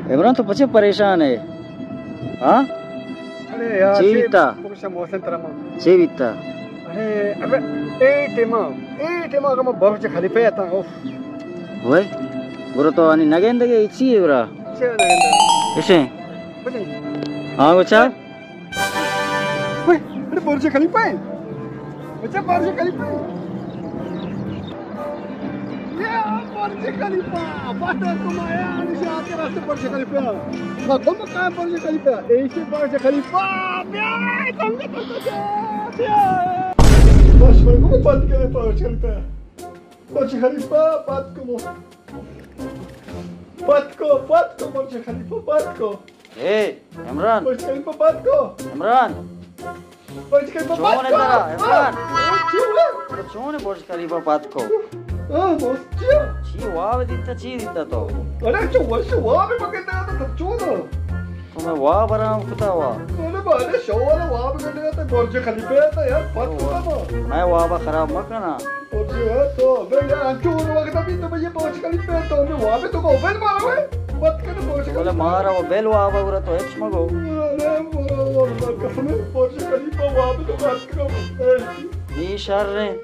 عمران، تو پچے پریشان ئے؟ ہاں؟ ارے یار، چی چی بیتا؟ پرشا محسن ترا ما۔ چی بیتا؟ ارے، ابے، اے ٹیما، اے ٹیما اگر ما برج خلیفہ اتاں، اوف۔ وے، برو تو آنی نگندگے، چی ہے برا؟ چی نگندگے؟ اسے؟ کچھ نہیں۔ ہاں، گوچا؟ اوئے، ارے برج خلیفہ ہے۔ اچھا، برج خلیفہ ہے۔ یا برج خلیفہ، بات کو مایا، نشان کے راستے برج خلیفہ۔ ما کم کام برج خلیفہ، ایسے برج خلیفہ، بیا، تم نے کر دیا، بیا۔ بس میں کو بند کرے برج خلیفہ۔ برج خلیفہ، بات کو۔ پتکو، پتکو، برج خلیفہ پتکو۔ اے، عمران۔ برج خلیفہ پتکو۔ عمران۔ برج خلیفہ چون پتکو۔ ترا، عمران؟ ہاں، چون ہے؟ تو چون برج خلیفہ پتکو؟ ہاں، بس چیا؟ چی واب دیتا، چی دیتا تو؟ ارے، چو وش واب پکڑتا تو چون؟ تو میں واب آرام کتا وا۔ ارے، بارے شو والا واب کرنے کا تو برج خلیفہ ہے تو یار، پتکو۔ میں واب خراب مکنا۔ اور جو ہے تو، بے یار، انچو ہر وقت ابھی تو یہ برج خلیفہ تو ہمیں وہاں پہ تو کو بل مارا ہے۔ مت کر برج خلیفہ۔ بولے مارا وہ بل وہاں پہ گرا تو ہچ مگو۔ ارے، برو، اللہ قسم ہے، برج خلیفہ وہاں پہ تو بات کرو۔ اے۔ نی شر رہے۔